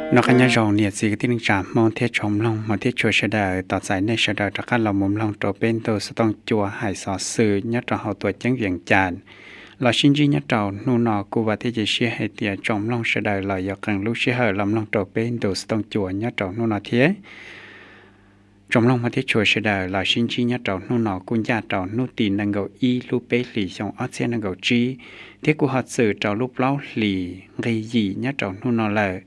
Noj qab nyob zoo niam txiv kwv tij neej tsa Hmoob thiab tsoom mloog hmov thiab tshua sawv daws, tos txais nej sawv daws rov qab los mus mloog rau peb ntu xov tooj cua hais xov xwm nyob rau hauv tuam ceeb Vias Cas. Los sib ntsib nyob rau hnub no kuj vam thiab cia siab hais tias tsoom mloog sawv daws los yuav qee lub sij hawm los mloog rau peb ntu xov tooj cua nyob rau hnub no thiab. Tsoom mloog hmov thiab tshua sawv daws, los sib ntsib nyob rau hnub no kuj ncaj rau hnub tim nees nkaum ib lub peb hlis xyoo ob txhiab nees nkaum tsib, thiab kuj ho txwm rau lub plaub hlis nqi yim nyob rau hnub no lawm.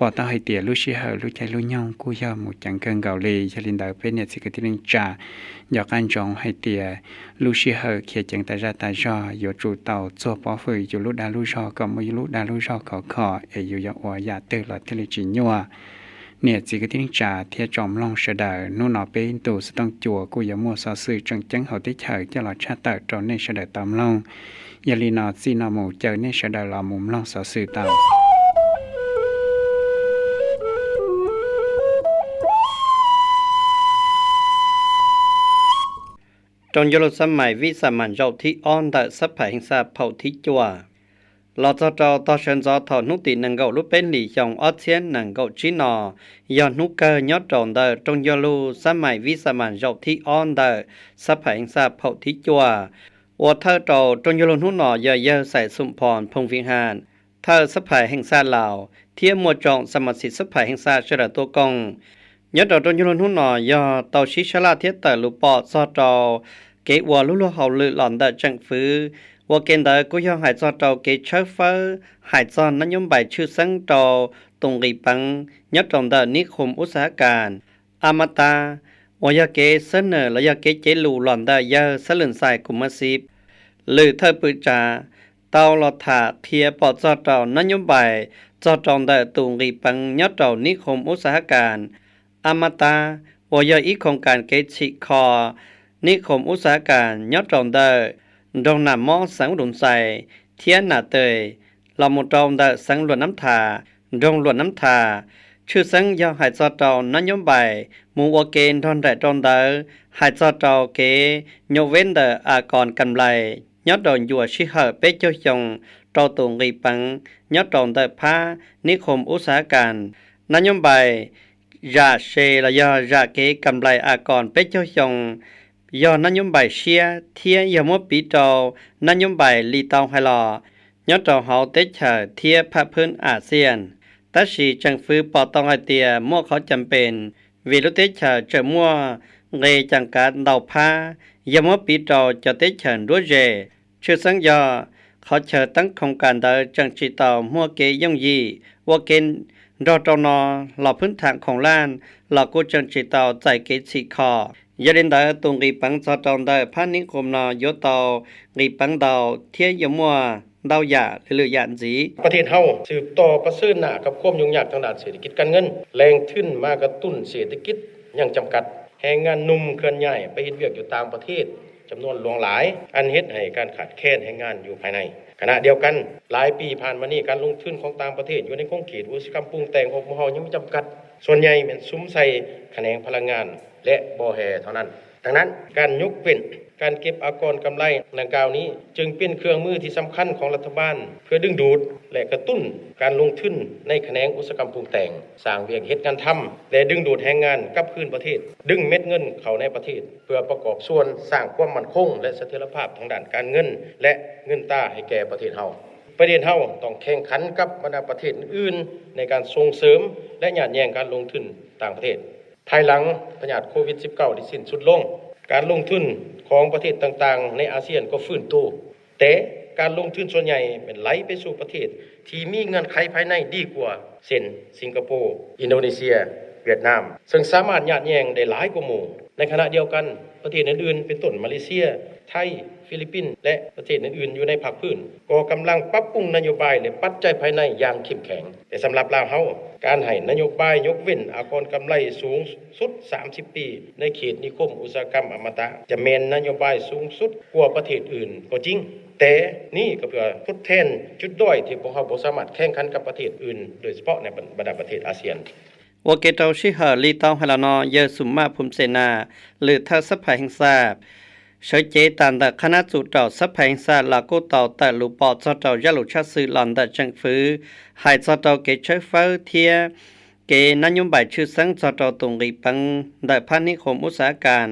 Pom tau hais tias lub sij hawm lub caij lub nyoog kuj yog mus ceev kawg nkaus li. Yog li ntawd peb niam txiv kwv tij neej tsa nco qab ntsoov hais tias lub sij hawm khiav ceev tas zaj tas zog yuav tsum tau txuag pob fwm yus lub dag lub zog kom muaj yus lub dag lub zog khov kho es yus yuav ua yam twg los thiaj li tsis nyuaj. Niam txiv kwv tij neej tsa thiab tsoom mloog sawv daws, hnub no peb ntu xov tooj cua kuj yuav muaj xov xwm tseem ceeb hauv teb chaws coj los tshaj tawm rau nej sawv daws tau mloog. Yog li no txij no mus caw nej sawv daws los mus mloog xov xwm tau. Rau ncua lug xab mais vib xam mas zaum thib ob ntawm xab phais heej xa phaum thib cuaj los txog rau tog sawv ntxov thaum hnub tim nees nkaum lub peb hlis xyoo ob txhiab nees nkaum tsib no, yog hnub kawg nyob rau ntawm rau ncua lug xab mais vib xam mas zaum thib ob ntawm xab phais heej xa phaum thib cuaj. Ua thawj rau rau ncua lug hnub no yog yawg Xais Xum Phos Phooj Vij Ham, thawj xab phais heej xa Laus thiab muaj tsoom xam mas xim xab phais heej xa sawv daws tuaj koom. Nyob rau rau ncua lug hnub no yog tau sib sab laj thiab tawm lus pom txog rau kev ua lub luag hauj lwm los ntawm tseem fwv. Ua ke ntawd kuj yog hais txog rau kev tshawb fawb hais txog nab nyob npais tshwj xeeb rau tus nqis peev nyob rau ntawm nib khoom ub xas hab kas, a ma tas, uas yog kev xab nawm los yog kev cev lus los ntawm yawg Xab Lwm Xais Kus Mab Xib, lwm thawj pwm tsav, tau los tham qhia pom txog rau nab nyob npais txog rau ntawm tus nqis peev nyob rau nib khoom ub xas hab kas, a ma tas, uas yog ib khoom kas kev txhim kho nib khoom ub xas hab kas nyob rau ntawm nroog Nam Mob xeev Ub Dum Xais thiab Nam Tws los mus rau ntawm xeev Luam Nab Thas, nroog Luam Nab Thas. Tshwj xeeb yog hais txog rau nab nyob npais mus ua ke nrog nraim rau ntawd hais txog rau kev nyuam veb ntawm a koos kas nplais nyob rau ncua sij hawm peb caug xyoo rau tus nqis peev nyob rau ntawm phab nib khoom ub xas hab kas. Nab nyob npais zam se los yog zam kev kas nplais a koos peb caug xyoo yog nab nyob npais siab thiab yog muab piv rau nab nyob npais li tau hais los nyob rau hauv teb chaws thiab phaj phwb Axias. Tab sis tseem fwv pom tau hais tias muaj qhov cam pees vim lub teb chaws tseem muaj nqe cam kav ntau phab yog muab piv rau cov teb chaws nruab ze. Tshwj xeeb yog qhov chaw teeb khoom kas ntawd tseem tsis tau muaj kev yooj yim ua ke, nrog rau no los phwb tham khoom laj los kuj tseem tsis tau txais kev txhim kho. Yog li ntawd tus nqis peev txog rau ntawm phab nib khoom no yuav tau nqis peev ntau thiab yuav muaj ntau yam lwm lwm yam ntxiv. ประเทศเฮาสืบต่อประเสริญหน้ากับความยุ่งยากทางด้านเศรษฐกิจการเงิน แหล่งทุนมากระตุ้นเศรษฐกิจยังจำกัด แรงงานหนุ่มเคลื่อนย้ายไปเฮ็ดเวียกอยู่ต่างประเทศจำนวนหลวงหลาย อันเฮ็ดให้การขาดแคลนแรงงานอยู่ภายใน ขณะเดียวกัน หลายปีผ่านมานี้การลงทุนของต่างประเทศอยู่ในขงเขตอุตสาหกรรมปรุงแต่งของพวกเฮายังมีจำกัด ส่วนใหญ่แม่นสุมใส่ขนงพลังงานและบ่อแร่เท่านั้น ดังนั้นการยกเว้นการเก็บอากรกำไรดังกล่าวนี้ จึงเป็นเครื่องมือที่สำคัญของรัฐบาล เพื่อดึงดูดและกระตุ้นการลงทุนในแขนงอุตสาหกรรมปรุงแต่ง สร้างเวียกเฮ็ดงานทำ และดึงดูดแรงงานกลับคืนประเทศ ดึงเม็ดเงินเข้าในประเทศ เพื่อประกอบส่วนสร้างความมั่นคง และเสถียรภาพทางด้านการเงิน และเงินตราให้แก่ประเทศเฮา ประเทศเฮาต้องแข่งขันกับบรรดาประเทศอื่นๆ ในการส่งเสริม และหยาดแย่งการลงทุนต่างประเทศ ภายหลังพยาธิโควิดสิบเก้าได้สิ้นสุดลง การลงทุนของประเทศต่างๆ ในอาเซียนก็ฟื้นตัว แต่การลงทุนส่วนใหญ่แม่นไหลไปสู่ประเทศที่มีเงื่อนไขภายในดีกว่า เช่น สิงคโปร์ อินโดนีเซีย เวียดนาม ซึ่งสามารถหยาดแย่งได้หลายกว่าหมู่ ในขณะเดียวกัน ประเทศอื่นๆ เป็นต้นมาเลเซีย ไทย ฟิลิปปินส์ และประเทศอื่นๆ อยู่ในภาคพื้น ก็กำลังปรับปรุงนโยบายและปัจจัยภายในอย่างเข้มแข็ง แต่สำหรับลาวเฮา การให้นโยบายยกเว้นอากรกำไรสูงสุดสามสิบปี ในเขตนิคมอุตสาหกรรมอมตะ จะแม่นนโยบายสูงสุดกว่าประเทศอื่นก็จริง แต่นี่ก็เพื่อทดแทนจุดด้อยที่พวกเฮาบ่สามารถแข่งขันกับประเทศอื่น โดยเฉพาะในบรรดาประเทศอาเซียน Ua ke rau sij hawm li tau hais los no, yawg Xum Maj Phum Xes Nas, lwm thawj xab phais heej xa, sawv cev tas ntawm qhab nab txum rau xab phais heej xa los kuj tau tawm lus pom txog rau zaj lus tshaj xwm los ntawm tseem fwv, hais txog rau kev tshawb fawb thiab kev nab nyob npaim tshwj xeeb txog rau tus nqis peev ntawm phab nib khoom ub xav kas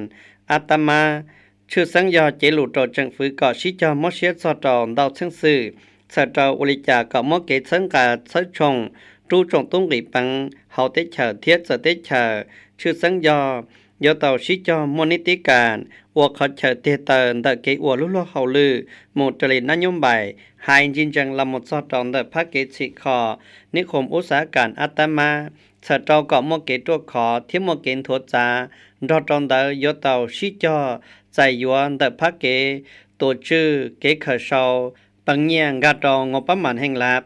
ab tab mab, tshwj xeeb yog cev lus rau tseem fwv kom sib cog mob siab txog rau ntau txheej xwm, txhawm rau ua li cas kom muab kev txhawb nqa txhawb tshoom rub tsoom tub nqis peev hauv teb chaws thiab txawv teb chaws, tshwj xeeb yog yuav tau sib cog muaj nib tib kas ua qhov chaw tig taw ntawm kev ua lub luag hauj lwm mus raws li nab nyob npaim hais ntsis ntsees los mus txog rau ntawm phab kev txhim kho nib khoom ub xav kas ab tab mab, txhawm rau kom muaj kev ruaj khov thiab muaj kev nthuav txav, nrog rau ntawd yuav tau sib cog txais yuav ntawm phab kev tua tswj kev khaws sau peev nyiaj nkag rau ngoo pab mam heej lav.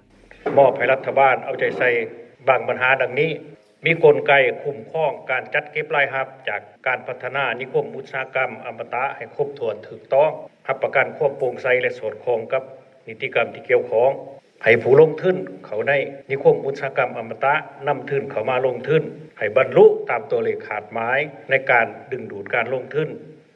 มอบให้รัฐบาลเอาใจใส่บางปัญหาดังนี้ มีกลไกคุ้มครองการจัดเก็บรายรับจากการพัฒนานิคมอุตสาหกรรมอมตะให้ครบถ้วนถูกต้อง รับประกันความโปร่งใสและสอดคล้องกับนิติกรรมที่เกี่ยวข้อง ให้ผู้ลงทุนเข้าในนิคมอุตสาหกรรมอมตะนำทุนเข้ามาลงทุน ให้บรรลุตามตัวเลขคาดหมายในการดึงดูดการลงทุน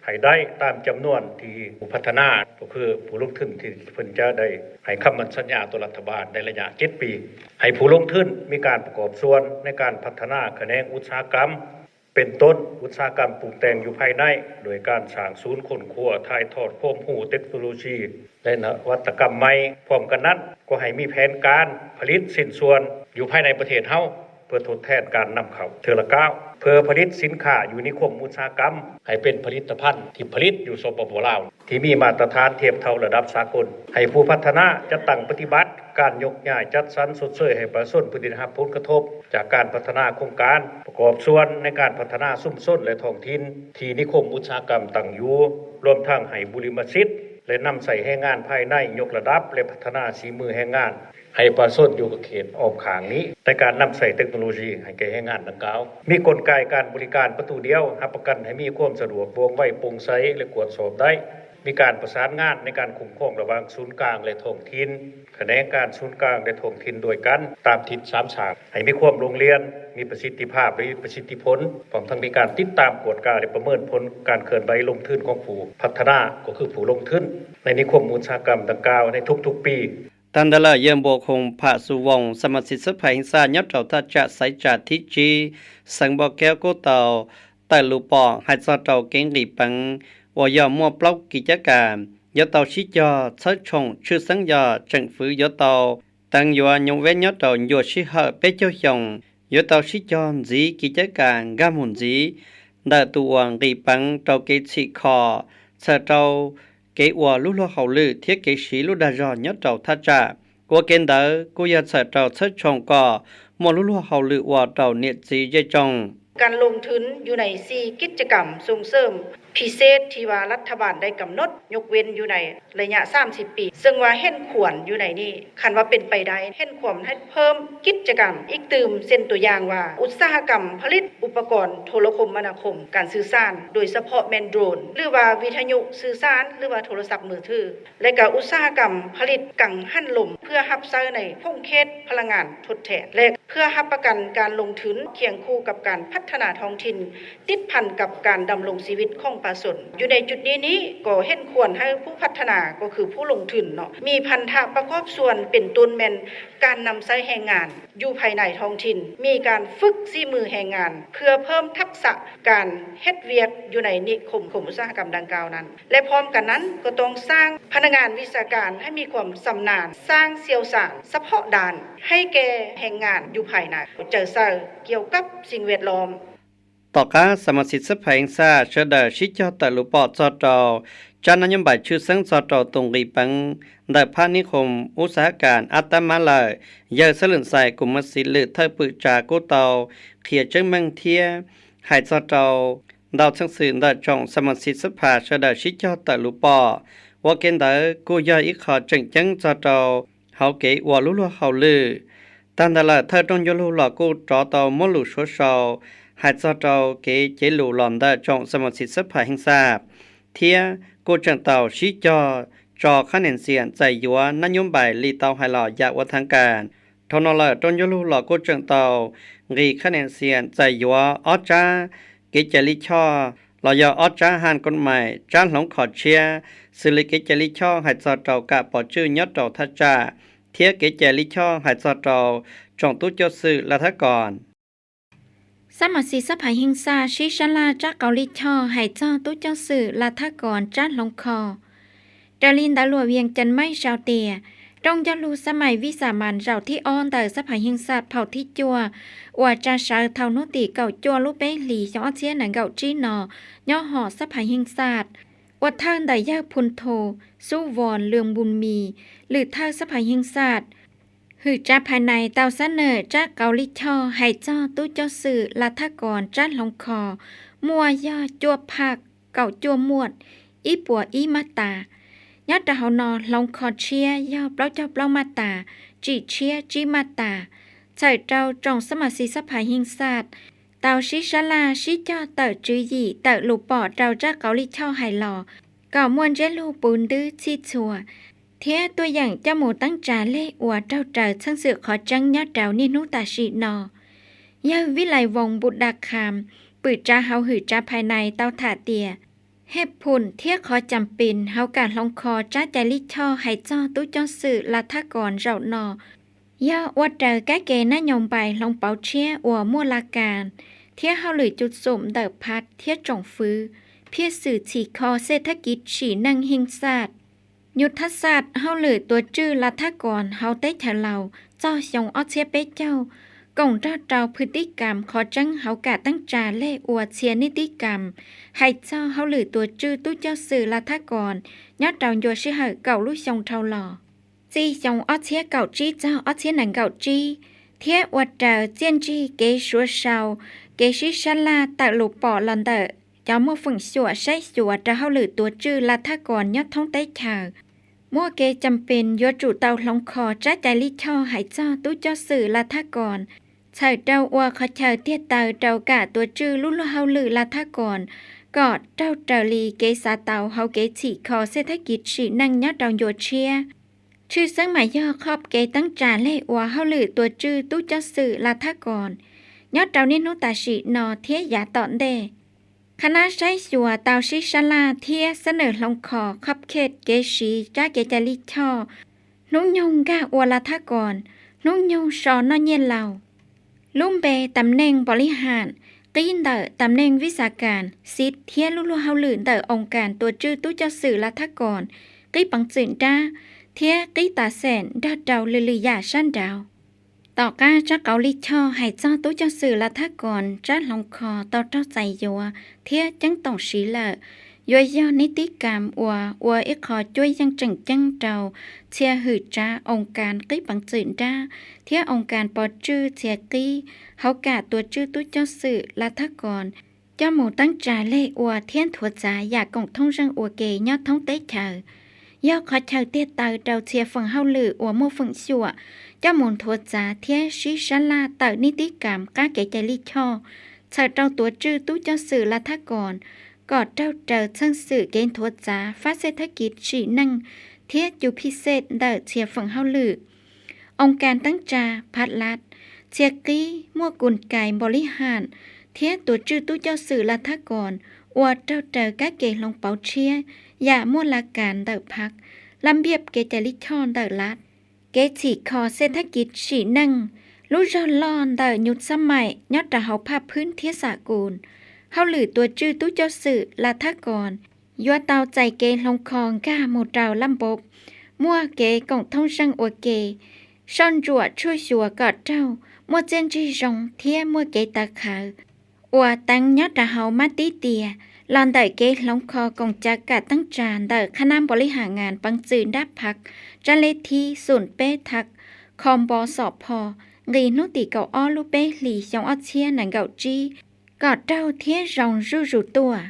ให้ได้ตามจำนวนที่ผู้พัฒนา ก็คือผู้ลงทุนที่เพิ่นจะได้ให้คำมั่นสัญญาต่อรัฐบาลในระยะเจ็ดปี ให้ผู้ลงทุนมีการประกอบส่วนในการพัฒนาแขนงอุตสาหกรรม เป็นต้นอุตสาหกรรมปรุงแต่งอยู่ภายใน โดยการสร้างศูนย์ค้นคว้าถ่ายทอดความรู้เทคโนโลยี และนวัตกรรมใหม่ พร้อมกันนั้นก็ให้มีแผนการผลิตชิ้นส่วนอยู่ภายในประเทศเฮา เพื่อทดแทนการนำเข้าเทื่อละก้าว เพื่อผลิตสินค้าอยู่นิคมอุตสาหกรรม ให้เป็นผลิตภัณฑ์ที่ผลิตอยู่สปป.ลาว ที่มีมาตรฐานเทียบเท่าระดับสากล ให้ผู้พัฒนาจัดตั้งปฏิบัติการยกย้ายจัดสรรชดเชยให้ประชาชนผู้ได้รับผลกระทบจากการพัฒนาโครงการ ประกอบส่วนในการพัฒนาชุมชนและท้องถิ่นที่นิคมอุตสาหกรรมตั้งอยู่ รวมทั้งให้บุริมสิทธิ์และนำใช้แรงงานภายในยกระดับและพัฒนาฝีมือแรงงาน ให้ประชาชนอยู่กับเขตอ้อมข้างนี้ในการนำใช้เทคโนโลยีให้แก่แรงงานดังกล่าว มีกลไกการบริการประตูเดียว รับประกันให้มีความสะดวกว่องไวโปร่งใสและกวดสอบได้ มีการประสานงานในการคุ้มครองระหว่างศูนย์กลางและท้องถิ่น แขนงการศูนย์กลางและท้องถิ่นด้วยกันตามทิศสามสาม ให้มีความโรงเรียน มีประสิทธิภาพและมีประสิทธิผล พร้อมทั้งมีการติดตามกวดกาและประเมินผลการเคลื่อนไหวลงทุนของผู้พัฒนา ก็คือผู้ลงทุนในนิคมอุตสาหกรรมดังกล่าวในทุกๆปี Tag ntawd lawm, yawg Npua Khoos Pham Xu Voos, สมาชิกสภาแห่งชาติ nyob rau thaj tsam Xaiv Tsam thib tsib, xeev Npauj Kaub kuj tau tawm lus pom hais txog rau kev nqis peev uas yog muaj plaub kiv cab kas yuav tau sib cog txhawb tshoom, tshwj xeeb yog tseem fwv yuav tau teev yuav nyob veb nyob rau ncua sij hawm peb caug xyoo, yuav tau sib cog ntxiv kiv cab kas nkag mus ntxiv ntawm tus uas nqis peev rau kev txhim kho, txhawm rau kev ua lub luag hauj lwm thiab kev siv lub dag zog nyob rau thaj tsam. Ua ke ntawd kuj yog txhawm rau txhawb tshoom kom muaj lub luag hauj lwm ua rau niam txiv zej tsoom. การลงทุนอยู่ในสี่กิจกรรมส่งเสริมพิเศษที่ว่ารัฐบาลได้กำหนดยกเว้นอยู่ในระยะสามสิบปี ซึ่งว่าเห็นควรอยู่ในนี้ คันว่าเป็นไปได้ เห็นควรให้เพิ่มกิจกรรมอีกตื่ม เช่นตัวอย่างว่าอุตสาหกรรมผลิตอุปกรณ์โทรคมนาคม การสื่อสาร โดยเฉพาะแม่นโดรน หรือว่าวิทยุสื่อสาร หรือว่าโทรศัพท์มือถือ และก็อุตสาหกรรมผลิตกังหันลม เพื่อรับใช้ในขอบเขตพลังงานทดแทน และเพื่อรับประกันการลงทุนเคียงคู่กับการพัฒนาท้องถิ่น ติดพันกับการดำรงชีวิตของประชาชน อยู่ในจุดนี้นี้ก็เห็นควรให้ผู้พัฒนาก็คือผู้ลงทุนเนาะ มีพันธะประกอบส่วนเป็นต้นแม่นการนำใช้แรงงานอยู่ภายในท้องถิ่น มีการฝึกฝีมือแรงงาน เพื่อเพิ่มทักษะการเฮ็ดเวียกอยู่ในนิคมอุตสาหกรรมดังกล่าวนั้น และพร้อมกันนั้นก็ต้องสร้างพนักงานวิชาการให้มีความชำนาญ สร้างเชี่ยวชาญเฉพาะด้านให้แก่แรงงานอยู่ภายใน ใช้ใช้เกี่ยวกับสิ่งแวดล้อม Tom qab สมาชิกสภาแห่งชาติ sawv daws sib cog tawm lus pom txog rau tsab nab nyob npaim tshwj xeeb txog rau tus nqis peev ntawm phab nib khoom ub xav kas ab tab mab lawm, yawg Xab Lwm Xais Kus Mab Xis Lwm thawj pwm tsav kuj tau qhia tseeb meej thiab hais txog rau ntau txheej xwm ntawm tsoom สมาชิกสภา sawv daws sib cog tawm lus pom. Ua ke ntawd kuj yog ib qho tseem ceeb txog rau hauv kev ua lub luag hauj lwm. Tag ntawd lawm, thawj rooj ncauj lug los kuj rov tau muab lus suav sau hais txog rau kev cev lus los ntawm tsoom สมาชิกสภาแห่งชาติ thiab kuj tseem tau sib cog tso khab niam xiam txais yuav nab nyob npaim li tau hais los yam ua thav kas. Dhau no lawm, rooj ncauj lug los kuj tseem tau nqis khab niam xiam txais yuav ob tsab kev cai lij choj los yog ob tsab haj koj mais, tsab hloov qhov tshiab, xws li kev cai lij choj hais txog rau kam pov tswj nyob rau thaj tsam thiab kev cai lij choj hais txog rau tsoom tub coj xwm laj thab kom. Xab Mas Xis Xab Phas Heej Xaj sib sab laj tsab qau lij choj hais txog tub ceeb xwm Lav Thab Kos tsab hloov kho. Raws li ntawv luam Vias Cas Maiv sau tias, rooj ncauj lug xab mais Vis Xas Mas zaum thib ob ntawm Xab Phas Heej Xaj phaum thib cuaj uas tsa sawv thaum hnub tim kaum cuaj lub peb hlis xyoo ob txhiab nees nkaum tsib no nyob hom Xab Phas Heej Xaj, ua thawj ntawm yawg Phus Thus Xub Vos Lwm Npus Mis, lwm thawj Xab Phas Heej Xaj. Hwm Tsav Phais Nais tau xab nawm tsab qau lij choj hais txog tub ceeb xwm Lav Thab Kos tsab hloov kho muaj yog cuaj phaj kaum cuaj muaj ib puas ib maj tas. Nyob rau hauv no hloov kho tshiab yog plaub caug plaub maj tas, tsim tshiab tsib maj tas. Txhawm rau tsoom Xab Mas Xis Xab Phas Heej Xaj tau sib sab laj sib cog tawm tswv yim tawm lus pom rau tsab qau lij choj hais los kom muaj ntsiab lug puv ntwb txhij txhua thiab tuaj yeem coj mus teeb tsa lej uas raug raws txheej xwm qhov tseeb nyob rau niaj hnub tam sim no. Yawg Vib Lais Voos Npus Das Khas, pwm tsav hauv Hwm Tsav Phais Nais tau tham tias, hej phum thiab qhov cam pes hauv kam hloov kho tsab cai lij choj hais txog tub ceeb xwm Lav Thab Kos zaum no yog ua raws kab ke nab nyoos npais hloov pauv tshiab uas muaj laj kas thiab hauj lwm cuv xum ntawm phav thiab tsoom fwv, phiaj xwm txhim kho xej thab kiv tsim neej heej xaj, nyuj thab xaj hauj lwm tuav tswj Lav Thab Kos hauv teb chaws Laus txog xyoo ob txhiab peb caug, koom nrog rau phwj tib kam qhov tseeb hauv kam teeb tsa lej ua txhia nij tib kam hais txog hauj lwm tuav tswj tub ceeb xwm Lav Thab Kos nyob rau ncua sij hawm kaum lub xyoo dhau los, txij xyoo ob txhiab kaum tsib txog ob txhiab nees nkaum tsib, thiab ua raws txiaj ntsig kev suav sau, kev sib sab laj tawm lus pom los ntawm cov muaj feem xyuam saib xyuas rau hauj lwm tuav tswj Lav Thab Kos nyob thoob teb chaws. Muaj kev cam pes yuav tsum tau hloov kho tsab cai lij choj hais txog tub ceeb xwm Lav Thab Kos, txhawm rau ua qhov chaw tiag taw rau kam tuav tswj lub luag hauj lwm Lav Thab Kos kom raug raws li kev xav tau hauv kev txhim kho xej thab kiv tsim neej nyob rau ncua tshiab. Tshwj xeeb mas yog qhov kev teeb tsa lej ua hauj lwm tuav tswj tub ceeb xwm Lav Thab Kos nyob rau niaj hnub tam sim no thiab yav tom ntej. Qhab nab saib xyuas tau sib sab laj thiab xab nawm hloov kho qhov khe kev siv tsab kev cai lij choj hnub nyoog nkag ua Lav Thab Kos, hnub nyoog so noj nyiaj laus. Lub npe tam neej npaum li ham, qib ntawm tam neej Vis Xas Kas, Xiv thiab lub luag hauj lwm ntawm oo kas tuav tswj tub ceeb xwm Lav Thab Kos, qib peev txwm nrab, thiab qib tas xeem nrog rau lwm lwm yam sab nraud. Tom qab tsab qau lij choj hais txog tub ceeb xwm Lav Thab Kos tsab hloov kho tau raug txais yuav thiab ceeb toom siv lawm, yuav yog nij tib kam uas ua ib qho cuab yeej tseem ceeb rau txhia hwm tsav oo kas qib peev txwm nrab thiab oo kas pov tswj txhia qib hauv kam tuav tswj tub ceeb xwm Lav Thab Kos coj mus teeb tsa lej ua thiab nthuav txav yam koom thoob zeej ua ke nyob thoob teb chaws. Yog qhov chaw tiag taw rau txhia feem hauj lwm uas muaj feem xyuam coj mus nthuav txav thiab sib sab laj tawm nij tib kam qab kev cai lij choj, txhawm rau tuav tswj tub ceeb xwm Lav Thab Kos kom raug raws txheej xwm kev nthuav txav fab xej thab kiv tsim neej thiab cug phij xej ntawm txhia feem hauj lwm. Oo kas teeb tsa, phav lav, txhia qib muaj kus kais npaum li ham thiab tuav tswj tub ceeb xwm Lav Thab Kos ua raug raws kab ke hloov pauv tshiab yam muaj laj kas ntawm phav, laj npiaj kev cai lij choj ntawm lav, kev txhim kho xej thab kiv tsim neej, lub zog loj ntawm nyuj xab maim nyob rau hauv phaj phwb thiab xam kus. Hauj lwm tuav tswj tub ceeb xwm Lav Thab Kos yuav tau txais kev hloov kho nkag mus rau laj npov, muaj kev koom thoob zeej ua ke, soj ntsuam tshuaj xyuas kom raug, muaj txiaj ntsig zoo thiab muaj kev tawv qhawv uas teev nyob rau hauv mab tib tias los ntawm kev hloov kho koom cawv kam teeb tsa ntawm qhab nab npaum li ham ngas peev txwm nrab phav, tsab lej thib xum peb thav, kho npo xom pho, nqis hnub tim kaum ob lub peb hlis xyoo ob txhiab nees nkaum tsib kom raug thiab zoo zuj zus tuaj.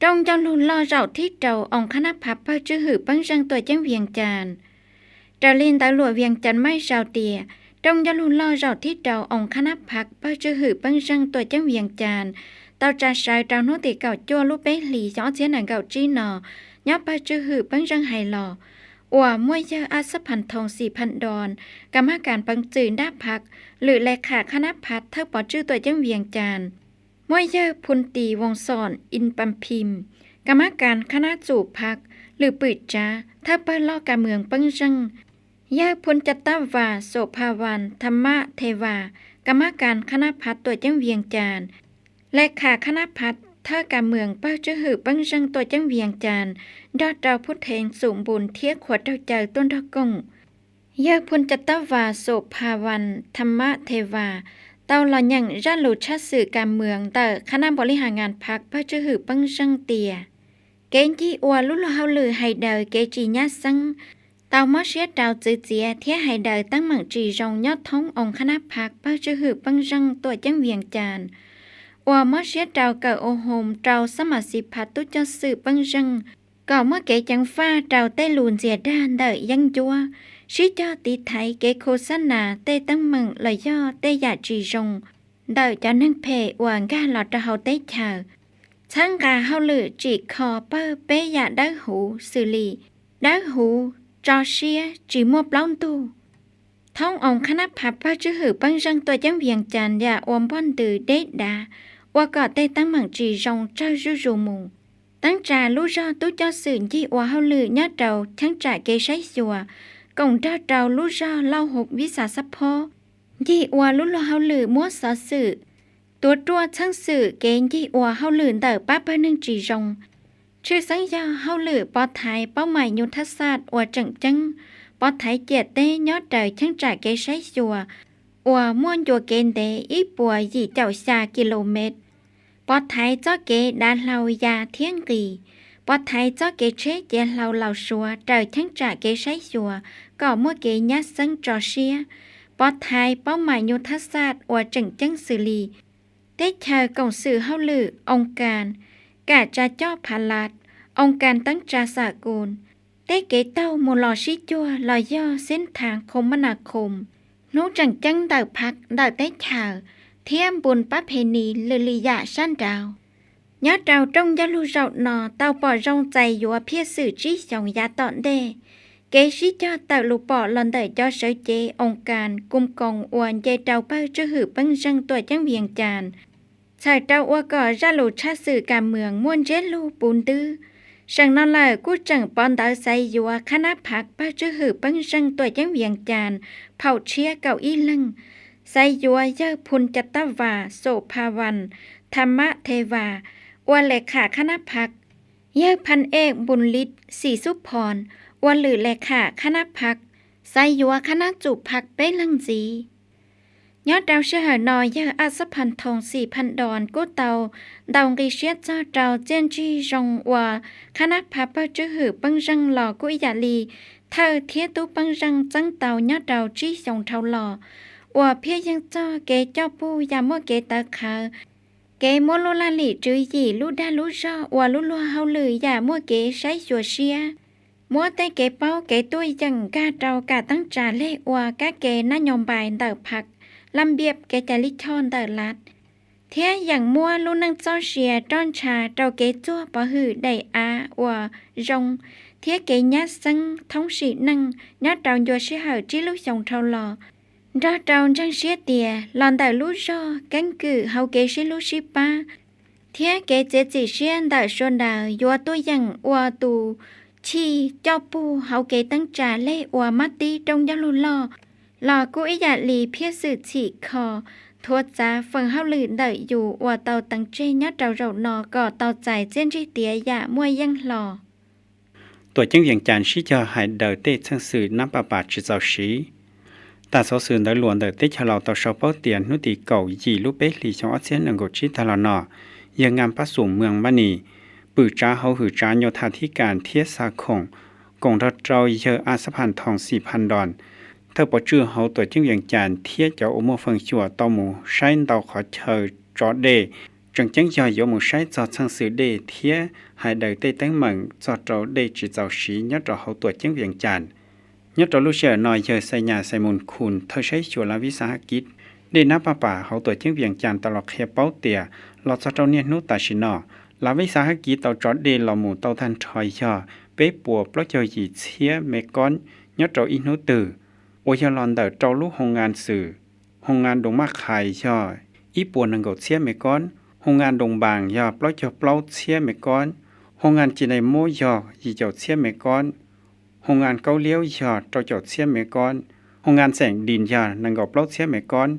Rooj ncauj lug loj zaum thib rau oo qhab nab phav pawg tswj hwm peeb zeej tuam ceeb Vias Cas. Raws li ntawv luam Vias Cas Maiv sau tias, rooj ncauj lug loj zaum thib rau oo qhab nab phav pawg tswj hwm peeb zeej tuam ceeb Vias Cas tau tsa sawv rau hnub tim kaum cuaj lub peb hlis xyoo ob txhiab nees nkaum tsib no nyob pawg tswj hwm peeb zeej hais los uas muaj yawg Ab Xab Phas Thoo Xim Phas Dos, kam mab kas peev txwm nrab phav, lwm le kham qhab nab phav thawj pov tswj tuam ceeb Vias Cas, muaj yawg Phus Tis Voos Xoom In Pas Phim, kam mab kas qhab nab txum phav, lwm pwm tsav thawj pawg loj kas mwm peeb zeej, yawg Phus Ca Tab Vas Xo Pha Vas Tha Mab The Vas, ka mab kas khab nab phav tuam ceeb Vias Cas, le khas khab nab phav thawj kas moos pawg tswj hwm peeb zeej tuam ceeb Vias Cas, nrog rau phub theev xum npus thiab qhuas raug caw tuaj nrog koom. Yawg Phoo Ca Tab Vas Xum Pha Vas Tham Mab The Vas tau los nyeem zaj lus tshaj xwm kas moos ntawm khab nab npaum li has ngas phav pawg tswj hwm peeb zeej tias kev ncig ua lub luag hauj lwm hais daws kev tsis nyab xeeb, tau mob siab rau txwv txiav thiab hais daws teeb meem tsis zoo nyob thoob oo khab nab phav pawg tswj hwm peeb zeej tuam ceeb Vias Cas, uas mob siab rau kawm ua hoo rau xab mas xis phav tub coj xwm peeb zeej kom muaj kev ceev faj rau tej lus ntxias dag ntawm yeeb ncuab, sib cog tiv thaiv kev khu xab nas tej teeb meem los yog tej yam tsis zoo ntawm cov neeg phem uas nkag los rau hauv teb chaws, txhawb nqa hauj lwm tsim kho pawg peb yam dawb huv xws li dawb huv, tso siab, tsis muaj plaub ntug. Thoob oo khab nab phav pawg tswj hwm peeb zeej tuam ceeb Vias Cas yam ua npog ntws deb dav, ua kom tej teeb meem tsis zoo tsawg zuj zus mus. Teeb tsa lub zog tub coj xwm ncig ua hauj lwm nyob rau cheeb tsam kev saib xyuas koom nrog rau lub zog lauj hauv vib xav xab phob ncig ua lub luag hauj lwm muab xov xwm, tuav ruaj txheej xwm kev ncig ua hauj lwm ntawm pab pawg neeg tsis zoo. Tshwj xeeb yog hauj lwm pov thaiv paub mais nyuj thab xaj uas tseem ceeb, pov thaiv ciam teb nyob raws cheeb tsam kev saib xyuas uas muaj ncua kev ntev ib puas yim caum xya ki lo mev, pov thaiv txoj kev dav hlau ya thiab nqis, pov thaiv txoj kev tsheb ciav hlau laus suav raws cheeb tsam kev saib xyuas kom muaj kev nyab xeeb tso siab, pov thaiv paub mais nyuj thab xaj uas tseem ceeb xws li teb chaws koom xwm hauj lwm, oo kas, kam tsa coj pha las, oo kas teeb tsa xa kus, tej kev taug mus los sib cuag los yog xib thas khoo mab nas khoos, hnub tseem ceeb ntawm phav ntawm teb chaws, thiab npus pab phe nis lwm lwm yam sab nraud. Nyob rau rooj ncauj lus zaum no tau pom zoo txais yuav phiaj xwm tsib xyoos yav tom ntej. Kev sib cog tawm lus pom los ntawm cov sawv cev oo kas koo koos uas nce rau pawg tswj hwm peeb zeej tuam ceeb Vias Cas txhawm rau ua kom zaj lus tshaj xwm kas moos muaj ntsiab lus puv ntwb. Seem no lawm kuj tseem pov ntawv xaiv yuav khab nab phav pawg tswj hwm peeb zeej tuam ceeb Vias Cas phaum tshiab kaum ib leeg, xaiv yuav yawg Phoo Ca Tab Vas Xum Pha Vas Tham Mab The Vas ua le kham khab nab phav, yawg Phaj Ej Npus Lis Xim Xub Phos ua lwm le kham khab nab phav, xaiv yuav khab nab txum phav peb leeg ntxiv. Nyob rau sij hawm no yawg A Xab Phas Thoos Xim Phas Dos kuj tau ntaus nqi siab txog rau txiaj ntsig zoo uas khab nab phav pawg tswj hwm peeb zeej los kuj ib yam li thawj thiab tub peeb zeej txeeb tau nyob rau tsib xyoos dhau los, uas phiaj yeej txog kev coj puj yam muaj kev tawv qhawv, kev muab lub laj lim tswv yim lub dag lub zog ua lub luag hauj lwm yam muaj kev saib xyuas siab, muab tej kev paub kev tuaj yeem nkag rau kam teeb tsa leg ua kab ke nab nyo npais ntawm phav, laj npiaj kev cai lij choj ntawm lav, thiab yeem muab lub neej txoj sia roj ntsha rau kev txuag pov hwm daim av uas zoo thiab kev nyab xeeb thoob sim neej nyob rau ncua sij hawm tsib lub xyoos dhau los, nrog rau ntseeg siab tias los ntawm lub zog keeb kwm hauv kev sib hlub sib pab thiab kev txiav txim siab ntawm sawv daws yuav tuaj yeem ua tus chij coj puj hauv kev teeb tsa leg ua mab tib rooj ncauj lus loj los kuj ib yam li phiaj xwm txhim kho, thuav txav feem hauj lwm ntawm yus uas tau teev tseg nyob rau zaum no kom tau txais txiaj ntsig tiav yam muaj yeej hlo. Tuam ceeb Vias Cas sib cog hais daws tej txheej xwm nab paj pas tsis txaus siv. Tam xov xwm ntawv luas ntawm teb chaws Laus tau sau paub tias hnub tim kaum yim lub peb hlis xyoo ob txhiab nees nkaum tsib tag los no, yawg Nkas Pab Xum Mws Npab Nis, pwm tsav hauv hwm tsav nyuj thas thib kas thiab xa khoom, koom nrog rau yawg A Xab Phas Thoos Xim Phas Dos, thawj pov tswj hauv tuam ceeb Vias Cas thiab cov uas muaj feem xyuam tau mus saib ntau qhov chaw tso dej, tseem ceeb yog yuav mus saib txog txheej xwm dej thiab hais daws tej teeb meem txog rau dej tsis txaus siv nyob rau hauv tuam ceeb Vias Cas. Nyob rau lub sij hawm no yawg Xais Nyas Xais Mus Khus thawj saib xyuas lav vib xav hab kiv dej nab paj pas hauv tuam ceeb Vias Cas tau los qhia paub tias los txog rau niaj hnub tam sim no, lav vib xav hab kiv tau tso dej los mus tau tag nrho yog peb puas plaub caug yim txhiab me kob nyob rau ib hnub twg, uas yog los ntawm rau lub hoo ngas xwm, hoo ngas Doos Maj Qhais yog ib puas nees nkaum txhiab me kob, hoo ngas Doos Npas yog plaub caug plaub txhiab me kob, hoo ngas Ci Nais Mub yog yim caum txhiab me kob, hoo ngas Kaub Liaub yog rau caum txhiab me kob, hoo ngas Xeem Dis yog nees nkaum plaub txhiab me kob,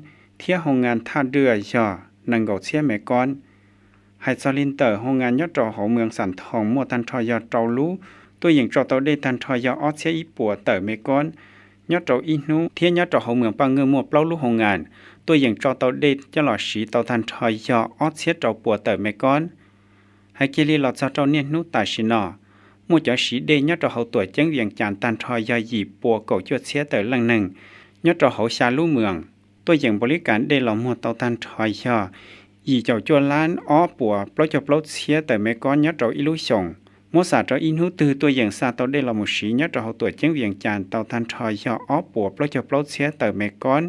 thiab hoo ngas thaj dua yog nees nkaum txhiab me koob. Hais txog li ntawm hoo ngas nyob rau hauv moos Xam Thoos muaj tag nrho yog rau lub, tuaj yeem tso tau dej tag nrho yog ob txhiab ib puas tawm me koob nyob rau ib hnub, thiab nyob rau hauv moos Paj Nkeej muaj plaub lub hoo ngas, tuaj yeem tso tau dej coj los siv tau tag nrho yog ob txhiab rau puas tawm me koob. Hais kiag li los txog rau niaj hnub tam sim no, muaj cov siv dej nyob rau hauv tuam ceeb Vias Cas tag nrho yog yim puas kaum cuaj txhiab tawm leej neeg nyob rau hauv xya lub moos, tuaj yeem npaum li kas dej los muag tau tag nrho yog yim caum cuaj lab ob puas plaub caug plaub txhiab tawm me koob nyob rau ib lub xyoos. Muab xam rau ib hnub twg tuaj yeem xa tau dej los mus siv nyob rau hauv tuam ceeb Vias Cas tau tag nrho yog ob puas plaub caug plaub txhiab tawm me koob.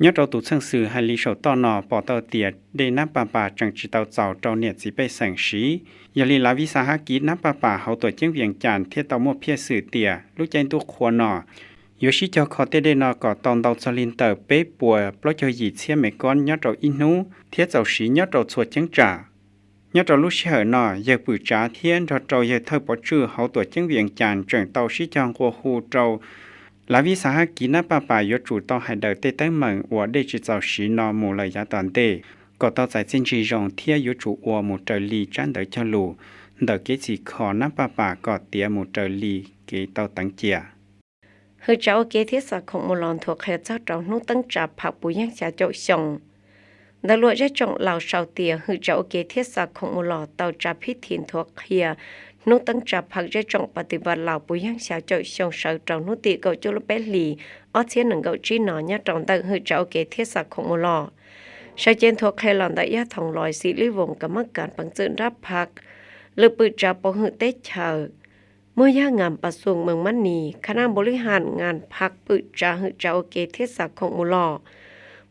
Nyob rau tus txheej xwm hais li saum toj no pom tau tias dej Nab Paj Pas tseem tsis tau txaus rau niam txiv pej xeem siv. Yog li lav viv xav hab kiv Nab Paj Pas hauv tuam ceeb Vias Cas thiaj tau muaj phiaj xwm tias lub caij ntuj qhua no yuav sib cog kho tej dej no kom tau ntau txog li ntawm peb puas plaub caug yim txhiab me koob nyob rau ib hnub thiab txaus siv nyob rau txhua cheeb tsam. Nyob rau lub sij hawm no, yawg Pwm Tsav thiab nrog rau yawg Thawj Pov Tswj hauv tuam ceeb Vias Cas tseem tau sib cog nqua hu rau lav viv xav hab kiv Nab Paj Pas yuav tsum tau hais daws tej teeb meem uas dej tsis txaus siv no mus lawm yav tom ntej, kom tau txais txiaj ntsig zoo thiab yuav tsum ua mus raws li tsab ntawv cog lus ntawm kev txhim kho Nab Paj Pas kom tiav mus raws li kev tau teev cia. Hwm tsav ua ke thiab xa khoom mus los nthuav qhia txog rau hnub teeb tsa phaj puv yeej xya caum xyoo. Ntawv luam zej tsoom Laus sau tias hwm tsav ua ke thiab xa khoom mus los tau tsa phib thi nthuav qhia hnub teeb tsa phaj zej tsoom Pas Tis Vas Laus puv yeej xya caum xyoo sawv rau hnub tim kaum cuaj lub peb hlis ob txhiab nees nkaum tsib no nyob rau ntawm hwm tsav ua ke thiab xa khoom mus los. Sawv cev nthuav qhia los ntawm Yaj Thoos Lois Xim Lis Voos Kam Mab Kas Peev Txwm Nrab Phaj, lwm pwm tsav pov hwm teb chaws, muaj Yaj Ngas Pas Xus Mees Mab Nis, khab naj npaum li has ngas phaj pwm tsav hwm tsav ua ke thiab xa khoom mus los,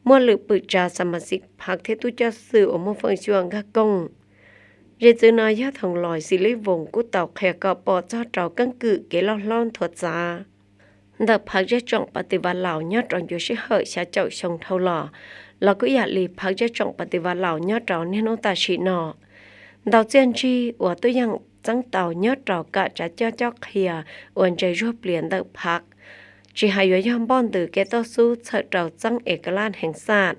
muaj lwm pwm tsav xa mas xim phaj thiab tub coj xwm uas muaj feem xyuam nkag kooj. Zim txwv no Yaj Thoos Lois Xim Lis Voos kuj tau qhia kom pom txog rau keeb kwm kev loj hlob nthuav txav ntawm phaj zej tsoom Pas Tis Vas Laus nyob rau ncua sij hawm xya caum xyoo dhau los, los kuj yam li phaj zej tsoom Pas Tis Vas Laus nyob rau niaj hnub tam sim no. Ntau txiaj ntsig uas tuaj yeem txeeb tau nyob rau kam tsav coj cob qhia uas ntse zuag plias ntawm phaj, tsis hais yuav yog npoj ntws kev toj xub txhawm rau txeeb es ka laj heev xaj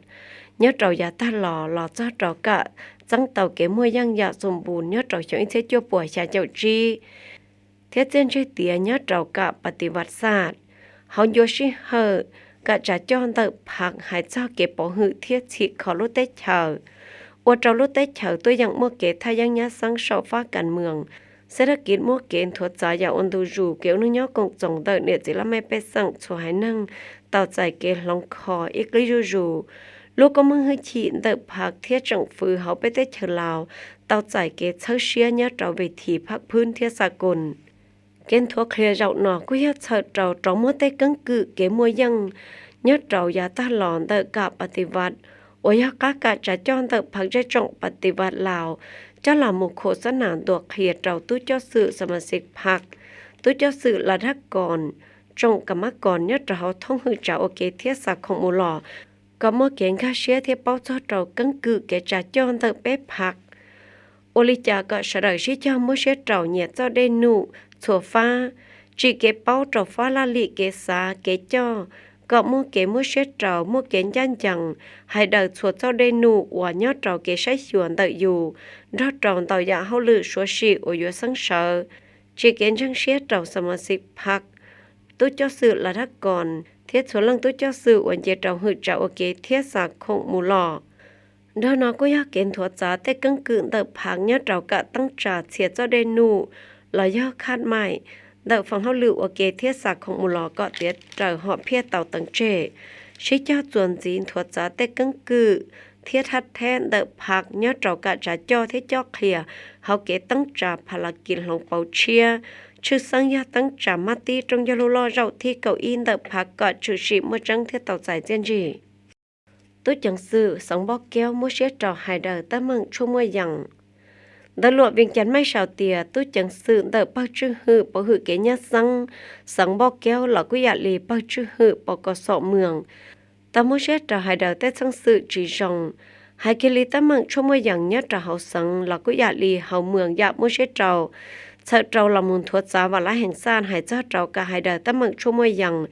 nyob rau yav tag los los txog rau kam txeeb tau kev muaj yeej yam xum npus nyob rau xyoo ib txhiab cuaj puas xya caum tsib, thiab txiaj ntsig tiav nyob rau kam Pas Tis Vas Xaj. Hauv ncua sij hawm, kam tsav coj ntawm phaj hais txog kev pov hwm thiab txhim kho lub teb chaws, ua rau lub teb chaws tuaj yeem muaj kev thaj yeeb nyab xeeb saum fab kas mwm, xeb dab kiv muaj kev nthuav txav yam ua ntu zus kev ua neej nyob koom txoos ntawm niam txiv laj mej pej xeem txhua haiv neeg tau txais kev hloov kho ib qib zuj zus. Lub koob meej hwj chim ntawm phaj thiab tsoom fwv hauv peb teb chaws Laus tau txais kev txhawb siab nyob rau ves thim phaj phwb thiab xa kus. Kev nthuav qhia zaum no kuj yog txhawm rau rov muab tej keeb kwm kev muaj yeej nyob rau yav tag los ntawm kam Pas Tis Vas, uas yog qab kam tsav coj ntawm phaj zej tsoom Pas Tis Vas Laus, coj los mus khum xab nas ntuas qhia rau tub coj xwm xa mas xim phaj, tub coj xwm lav dab koos, tsoom kam mab koos nyob rau hauv thoob hwm tsav ua ke thiab xa khoom mus los, kom muaj kev nkag siab thiab paub txog rau keeb kwm kev tsav coj ntawm peb phaj. Ua li cas kom sawv daws sib cog muab siab rau nyiam txoj dej num txhua fab, tsim kev paub rau fab laj lim kev xav kev coj, kom muaj kev muab siab rau muaj kev ncaj ncees hais daws txhua txoj dej num uas nyob rau kev saib xyuas ntawm yus, nrog rau ntau yam hauj lwm suav sim uas yuav xeeb sawv, tsim kev ntseeg siab rau xa mas xim phaj, tub coj xwm lav dab koos thiab txhua leej tub coj xwm uas nce rau hwm tsav ua ke thiab xa khoom mus los. Nrog no kuj yog kev nthuav txav tej keeb kwm ntawm phaj nyob rau kam teeb tsa txhia txoj dej num los yog khaj maim ntawm feem hauj lwm ua ke thiab xa khoom mus los kom tiav raws hom phiaj tau teev tseg, sib cog txuas ntxiv nthuav txav tej keeb kwm thiab thaj theb ntawm phaj nyob rau kam tsav coj thiab cob qhia hauv kev teeb tsa phaj las kis hloov pauv tshiab, tshwj xeeb yog teeb tsa mab tib rooj ncauj lub loj zaum thib kaum ib ntawm phaj kom tshwm sim muaj tseeb thiab tau txais txiaj ntsig. Tub ceev xwm xeev Npoj Kaub muab siab rau hais daws teeb meem tshuaj muaj yees. Ntawv luam Vias Cas Mej sau tias tub ceev xwm ntawm pawg tswj hwm pov hwm kev nyab xeeb xeev Npoj Kaub los kuj yam li pawg tswj hwm pos kos xom mwm tau muab siab rau hais daws tej txheej xwm tsis zoo, hais kiag li teeb meem tshuaj muaj yees nyob rau hauv xeev los kuj yam li hauv mwm yam muab siab rau, txhawm rau los mus nthuav txav vam lab heev xaj hais txog rau kam hais daws teeb meem tshuaj muaj yees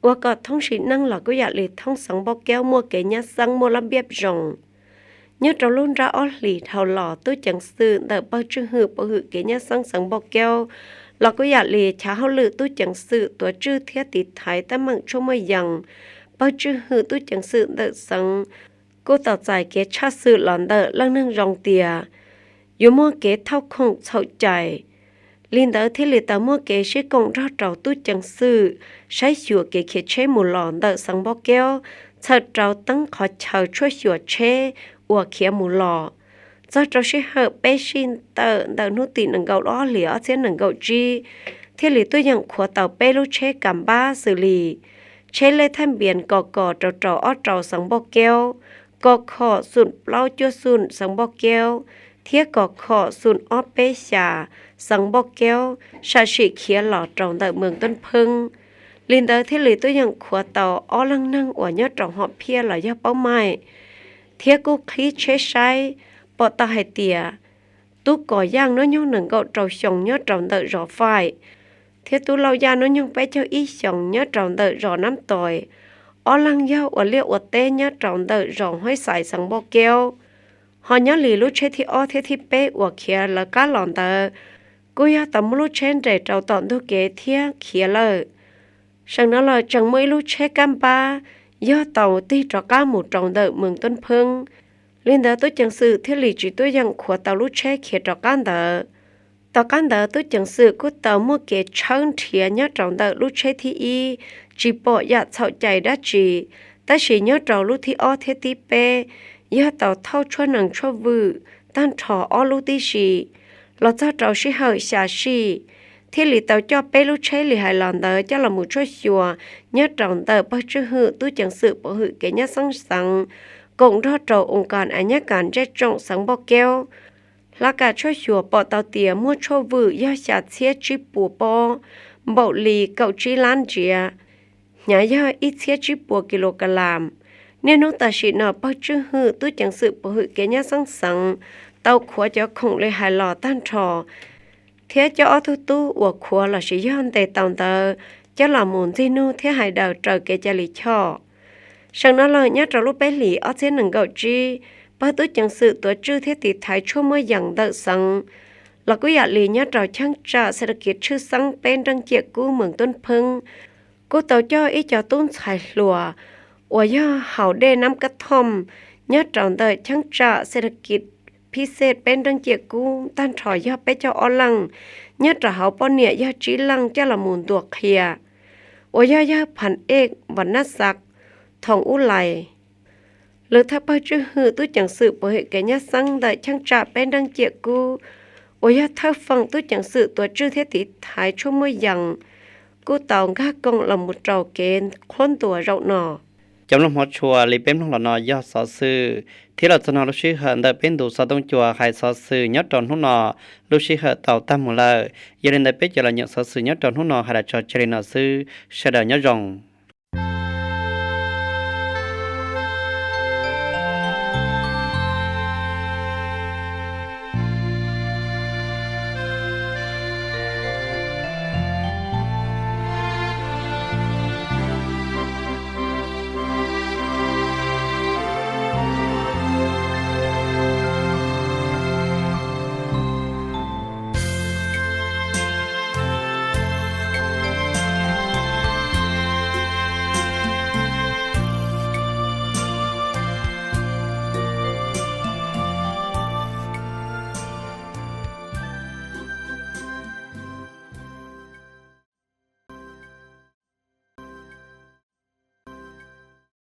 ua kom thoob sim neej los kuj yam li thoob xeev Npauj Kaub muaj kev nyab xeeb muaj lab npiab zoo. Nyob rau lub nrab ob hlis dhau los, tub ceev xwm ntawm pawg tswj hwm pov hwm kev nyab xeeb xeev Npauj Kaub los kuj yam li chav hauj lwm tub ceev xwm tuav tswj thiab tiv thaiv teeb meem tshuaj muaj yees, pawg tswj hwm tub ceev xwm ntawm xeev kuj tau txais kev tshaj xwm los ntawm leej neeg zoo tias yuav muaj kev thauj khoom txhaum cai. Li ntawd thiaj li tau muaj kev sib koom nrog rau tub ceev xwm saib xyuas kev khiav tsheb mus los ntawm xeev Npauj Kaub, txhawm rau teeb qhov chaw tshuaj xyuas tsheb uas khiav mus los. Txog rau sij hawm peb sij ntawm ntawm hnub tim nees nkaum ob hlis ob txhiab nees nkaum tsib, thiaj li tuaj yeem qhuav tau peb lub tsheb ka npab xws li tsheb lej thaj npias kos kos rau rau ob rau xeev Npauj Kaub, kos khom xum plaub cuaj xum xeev Npauj Kaub, thiab kos khom xum ob peb xya xeev Npauj Kaub, sam sim khiav los rau ntawm Moos Tub Pheeb. Li ntawd thiaj li tuaj yeem qhuav tau ob leeg neeg uas nyob rau hom phiaj los yog paub maim, thiab kuj qhib tsheb saib, pom tau hais tias tub Kos Yaj hnub nyoog nees nkaum rau xyoo nyob rau ntawm zos Faim, thiab tub Lauj Yaj hnub nyoog peb caug ib xyoos nyob rau ntawm zos Nab Tois. Ob leeg yog ua liaj ua teb nyob rau ntawm zos Huaib Xais xeev Npauj Kaub. Ho nyob li lub tsheb thib ob thiab thib peb uas khiav lawv qab los ntawd, kuj yog tau muab lub tsheb nres rau tom ntug kev thiab khiav lawm. Seem no los tseem muaj ib lub tsheb kab npab yog tau tig rov qab mus rau ntawm Moos Tub Pheeb. Li ntawd tub ceev xwm thiaj li tsis tuaj yeem qhuav tau lub tsheb khiav rov qab ntawd. Tom qab ntawd tub ceev xwm kuj tau muaj kev tshawb nrhiav nyob rau ntawm lub tsheb thib ib, tsis pom yam txhaum cai dab tsi, tab sis nyob rau lub thib ob thiab thib peb yog tau thauj tshuaj nees tshuaj vwm tag nrho ob lub tib si. Los txog rau sij hawm xya sij, thiaj li tau coj peb lub tsheb li hais los ntawd coj los mus tshuaj xyuas nyob rau ntawm pawg tswj hwm tub ceev xwm pov hwm kev nyab xeeb xeev, koom nrog rau oo kas a nyab kas ntsej tsoom xeev Npauj Kaub. Hla kam tshuaj xyuas pom tau tias muaj tshuaj vwm yog xya txhiab tsib puas pob, npaum li kaum tsib lab ntsiav, hnyav yog ib txhiab tsib puas kis lus kas las. Niaj hnub tam sim no pawg tswj hwm tub ceev xwm pov hwm kev nyab xeeb xeev tau qhuav cov khoom li hais los tag nrho, thiab coj ob tug tub uas qhuav los sis yog ntes tau ntawd coj los mus ntxig nug thiab hais daws raws kev cai li choj. Seem no los nyob rau lub peb hlis ob txhiab nees nkaum tsib, pawg tub ceev xwm tuav tswj thiab tiv thaiv tshuaj muaj yees ntawm xeev los kuj yam li nyob rau cheeb tsam xes tas kiv tshwj xeeb peb nreej ciam kub Moos Tub Pheeb, kuj tau coj ib co tub ntxhais hluas uas yog haus dej Nab Kab Thooj nyob rau ntawm cheeb tsam xes tas kiv phib xej peb nreej ciam kub tag nrho yog peb caug ob leej, nyob rau hauv poj niam yog tsib leej coj los mus ntuas qhia, uas yog yawg Phas Ej Vas Nab Xav Thoom Ub Lais. Lwm thawj pawg tswj hwm tub ceev xwm pov hwm kev nyab xeeb ntawm cheeb tsam peb nreej ciam kub, uas yog thawj feem tub ceev xwm tuav tswj thiab tiv thaiv tshuaj muaj yees, kuj tau nkag koom los mus rau kev qhuab ntuas zaum no. Cov mloog hmov tshua, li peb mloog los no yog xov xwm thiab los txog no lub sij hawm ntawm peb ntu xov tooj cua hais xov xwm nyob rau hnub no lub sij hawm tau tag mus lawm. Yog li ntawd peb cov los nyeem xov xwm nyob rau hnub no hais los tso tseg li no xwb, sawv daws nyob zoo.